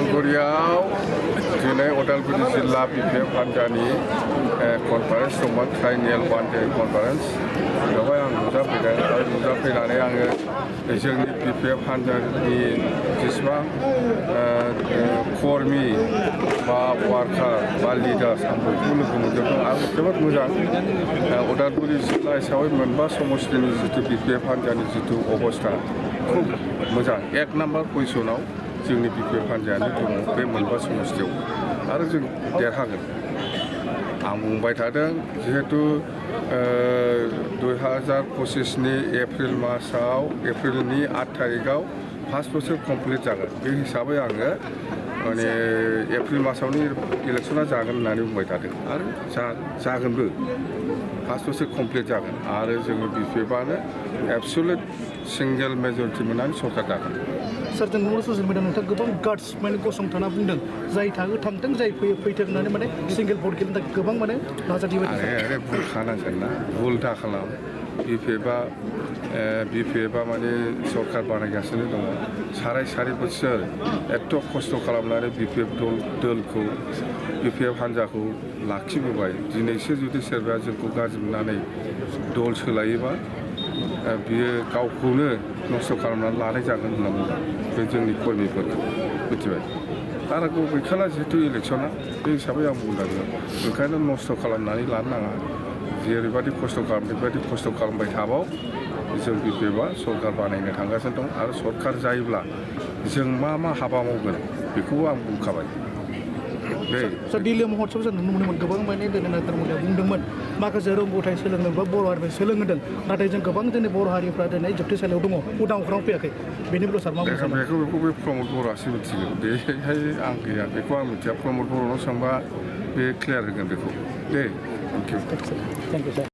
उदालगुरियाव दिनै उदालगुरि जिल्ला बिपिएफ हान्जानि कनफारेन्स दंमोन ट्राइनियेल वान डे कनफारेन्स बेवहाय आं नुजाफैदों आरो नुजाफैनानै आङो जोंनि बिपिएफ हान्जानि जेसेबां कर्मि बा वार्कार बा लिडार्स आं बयखौबो लोगो मोनजोबदों आरो जोबोद मोजां उदालगुरि जिल्ला हिसाबै मोनबा समस्तिनि जिथु बिपिएफ हान्जानि जिथु अबस्था खुब मोजां एक नाम्बार पजिसनाव जोंनि बिपिएफ हान्जायानो दङ बे मोनबा समस्तियाव आरो जों देरहागोन आं बुंबाय थादों जिहेतु 2025नि एप्रिल मासाव एप्रिलनि 8 तारिखआव 5 बोसोर कमप्लिट जागोन बे हिसाबै आङो माने एप्रिल मासावनो इलेक्सना जागोन होननानै बुंबाय थादों आरो जागोनबो 5 बोसोर कमप्लिट जागोन आरो जोङो बिपिएफआनो एबसुलेट सिंगेल मेजरिटि मोननानै सरकार दागोन सार जों नुनो ससियेल मिडियायाव नोंथाङा गोबां गार्डस माने गसंथाना बुंदों जाय थाङो थांथों जाय फैयो फैथों होननानै माने सिंगेल भट गेलेनो थाखाय गोबां माने नाजाथिबाय आरे भुल खानांगोन ना भुल दा खालाम बिपिएफआ माने सरकार बानायगासिनो दङ साराय बोसोर एथ' खस्थ' खालामनानै बिपिएफ दलखौ बिपिएफ हान्जाखौ लाखिबोबाय दिनैसो जुदि सोरबाया जोंखौ गाज्रि मोननानै दल सोलायोबा बियो गावखौनो नस्थ' खालामनानै लानाय जागोन होनना बुंदों बे जोंनि कर्मिफोरखौ मिथिबाय आरो गैखाला जिहेतु इलेक्सना बे हिसाबै आं बुंदों ओंखायनो नस्थ' खालामनानै लानो नाङा जेरैबायदि खस्थ' खालामदों बेबायदि खस्थ' खालामबाय थाबाव जों बिपिएफआ सरकार बानायनो थांगासिनो दं आरो सरकार जायोब्ला जों मा हाबा मावगोन बेखौबो आं बुंखाबाय सार दिल्ली महत्सब जों नुनो मोनोमोन गोबां माने दिनै नरेन्द्र मदिया बुंदोंमोन माखासे रोंगौथाय सोलोंनो बा बर' हारिफोर सोलोंहोदों नाथाय जों गोबां जोंनि बर' हारिफ्रा दिनै जोबथेसालियाव दङ उदां अख्राङाव फैयाखै बेनि बेलायाव सार मा बुंनो सानो बेखौ बे प्रमद बर'आसो मिथिगौ बेहाय आं गैया बेखौ आं मिथिया प्रमद बर'नाव सोंबा बे क्लियार होगोन बेखौ दे थेंक इउ सार